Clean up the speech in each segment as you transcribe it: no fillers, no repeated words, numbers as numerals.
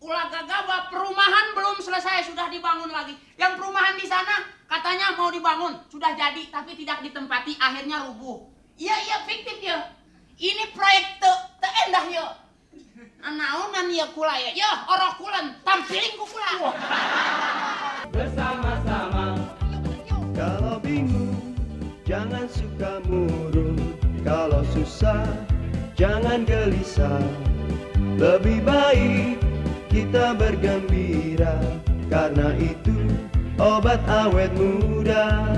Kula gagaba perumahan belum selesai sudah dibangun lagi. Yang perumahan di sana katanya mau dibangun, sudah jadi tapi tidak ditempati, akhirnya rubuh. Iya fiktif ya. Ini proyek te endah ya. Naonan ya kula ya. Ya oroh kulan tampiling ku kula. Bersama-sama. Kalau bingung jangan suka murung. Kalau susah jangan gelisah. Lebih baik kita bergembira, karena itu obat awet muda.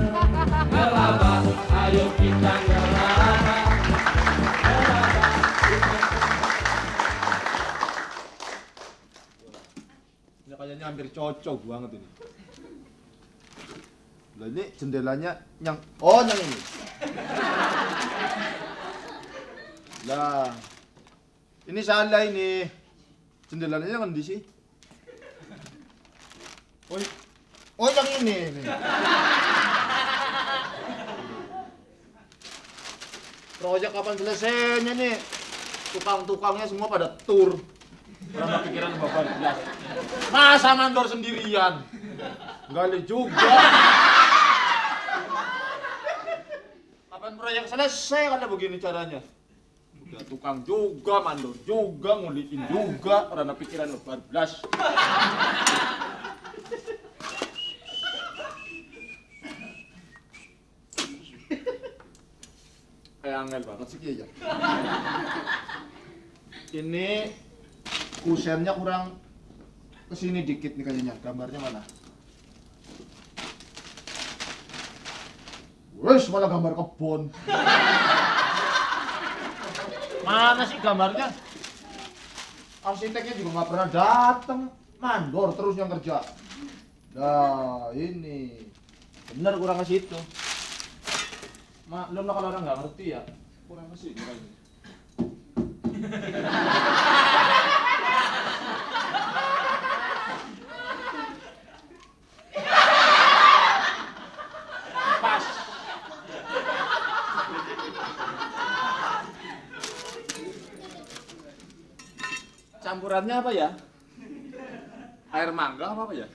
Ngelaba, ayo kita ngelaba. Ini kayaknya hampir cocok banget ini. Lah ini jendelanya yang ini. Lah ini salah ini. Jendelanya yang di sih. Oh yang ini. Proyek kapan selesainya nih? Tukang-tukangnya semua pada tur. Orang pikiran bapak jelas. Masa mandor sendirian? Gali juga. Kapan proyek selesai kalau begini caranya? Udah tukang juga, mandor juga, ngulitin juga, orang pikiran lebar belas. Kayak angel banget sih dia ya. Ini kusennya kurang kesini dikit nih kayaknya. Gambarnya mana? Wes malah gambar kebun. Mana sih gambarnya? Arsiteknya juga nggak pernah datang, mandor terus yang kerja. Nah ini bener kurang ke situ. Maklum lah kalau orang nggak ngerti ya, kurang ke situ kayaknya. Pas. Campurannya apa ya? Air mangga apa ya?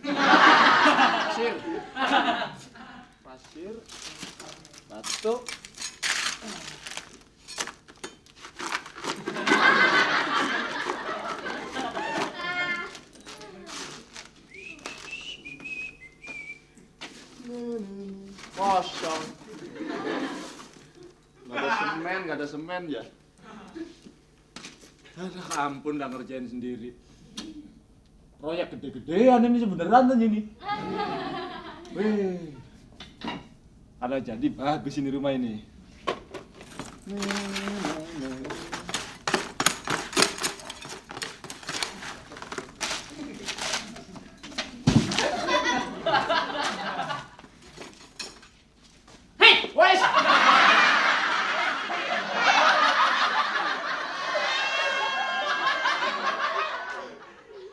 Pasir. Pasir. Batu. Kosong. Gak ada semen ya. Aduh, ampun dah ngerjain sendiri. Proyek gede-gedean ini beneran aja ini. Wih. Kalau jadi bagus ini rumah ini. Hei, wes.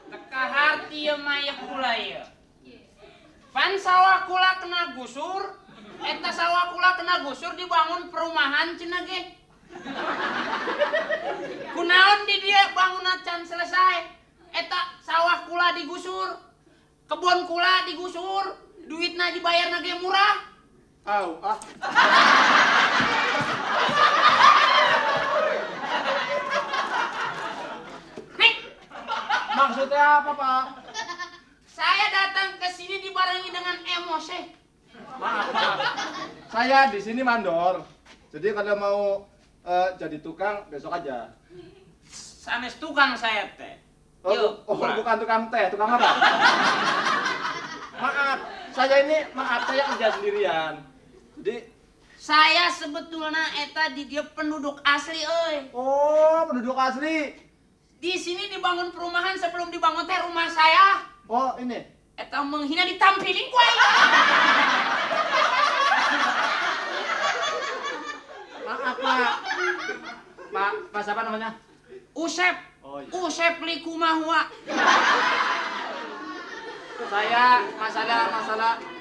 Teka hati ya maya kula ya. Pan sawah kula kena gusur. Eta sawah kula kena gusur dibangun perumahan cenah ge. Kunaon di dia bangunan can selesai. Eta sawah kula digusur. Kebun kula digusur. Duitna dibayar ge murah. Au, ah. Nih, Maksudnya apa, Pak? saya datang ke sini dibarengi dengan emosi. Maaf, Pak. Saya di sini mandor. Jadi kalau mau jadi tukang besok aja. Sanes tukang saya teh. Oh, bukan tukang teh, tukang apa? Maaf, saya kerja sendirian. Jadi Saya sebetulnya eta di dia penduduk asli euy. oh, penduduk asli. Di sini dibangun perumahan sebelum dibangun teh rumah saya. Oh, ini. Eta menghina ditampilin ku aing. Maaf, Pak. Pak siapa namanya? Usep. Oh, iya. Usep likumahua. Saya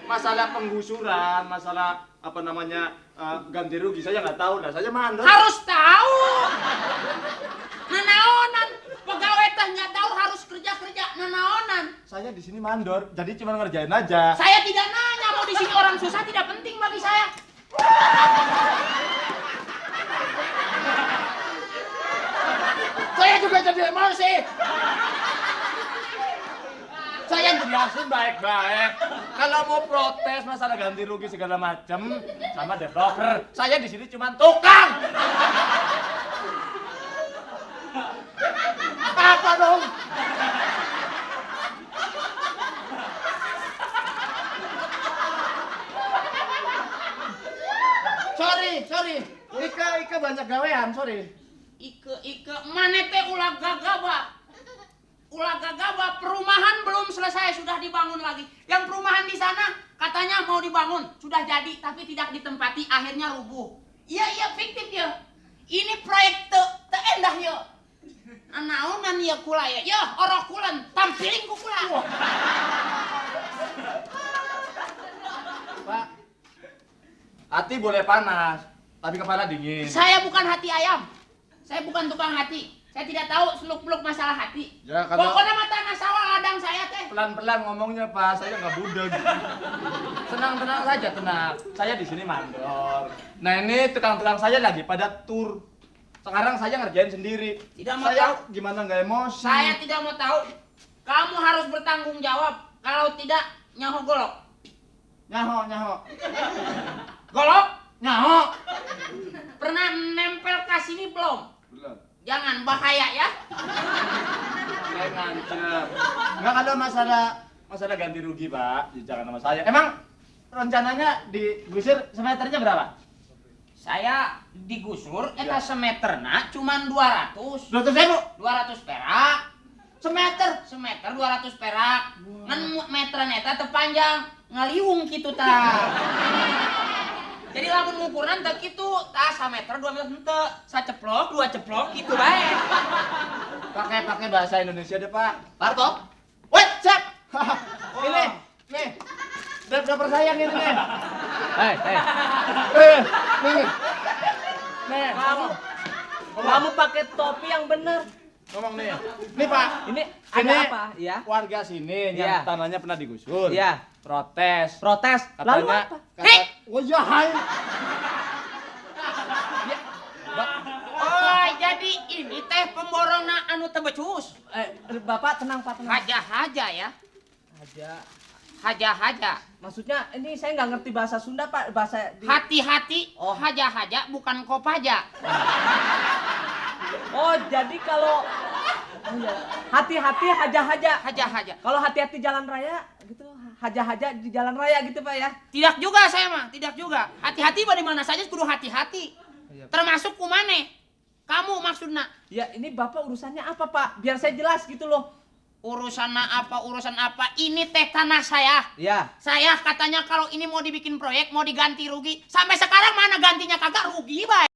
masalah penggusuran, masalah apa namanya ganti rugi saya nggak tahu lah. Saya mandor. Harus tahu. Nanaonan pegawai teh nggak tahu harus kerja. Nanaon saya di sini mandor, jadi cuma ngerjain aja. Saya tidak nanya mau di sini orang susah, tidak penting bagi saya. Saya juga jadi emosi. Saya jelasin baik-baik. Kalau mau protes masalah ganti rugi segala macam sama developer, saya di sini cuma tukang. Apa dong? Sorry. Ika banyak gawean, sorry. Ike, mana teh ulah gagaba. Ulah gagaba, perumahan belum selesai, sudah dibangun lagi. Yang perumahan di sana katanya mau dibangun, sudah jadi, tapi tidak ditempati, akhirnya rubuh. Iya, fiktif ya. Ini proyek teendah ya. Naonan ya kula ya, orok kulan, tampiling ku kula. Pak, hati boleh panas, tapi kepala dingin. Saya bukan hati ayam. Saya bukan tukang hati. Saya tidak tahu seluk-beluk masalah hati. Ya, kalau- Pokoknya mata sawah ladang saya teh. Pelan-pelan ngomongnya, Pak. Saya nggak budeg. Tenang saja, tenang. Saya di sini mandor. Nah, ini tukang-tukang saya lagi pada tur. Sekarang saya ngerjain sendiri. Tidak mau saya tahu. gimana nggak emosi? Saya tidak mau tahu. Kamu harus bertanggung jawab. Kalau tidak, nyaho golok. Nyaho. Golok? Nyaho. Pernah nempel ke sini belum? Belum. Jangan, bahaya ya. Saya ngancep. Nggak ada masalah ganti rugi, Pak. Jangan sama saya. Emang rencananya digusur semeternya berapa? Saya digusur, eta semeterna cuman 200. 200.000. 200 perak. Semeter 200 perak. Ngan meteran eta teu panjang, ngaliung kitu tah. Jadi lamun ngukuran teh kitu, tah 1 meter 2 meter henteu. Saceplok, 2 ceplok gitu bae. Pakai bahasa Indonesia deh, Pak. Parto? Wait, siap. Ini, nih. Dapur saya ini nih. Hei. Nih. Nih, Kamu pakai topi yang benar. ngomong nih. Nih, Pak. Ini Sini, ada apa? Ya. Warga sini Iya. yang tanahnya pernah digusur. Iya. Protes. Protes. Lalu Katanya, apa? oh iya, hai. Oh, jadi ini teh pemborongna anu teu becus. Bapak tenang, Pak, tenang. Haja-haja ya. Aja. Haja-haja. Maksudnya ini saya nggak ngerti bahasa Sunda, Pak. Bahasa Hati-hati, Oh. haja-haja bukan kopaja. Oh, jadi kalau oh, ya. Hati-hati haja-haja. Haja-haja. Kalau hati-hati jalan raya gitu, haja-haja di jalan raya gitu, Pak ya. Tidak juga saya mah, tidak juga. Hati-hati di mana saja kudu hati-hati. Iya. Termasuk kumane. Kamu maksudna Ya, ini Bapak urusannya apa, Pak? Biar saya jelas gitu loh. urusan apa? Ini teh tanah saya. Ya. Saya katanya kalau ini mau dibikin proyek, mau diganti rugi. Sampai sekarang mana gantinya kagak rugi, bae.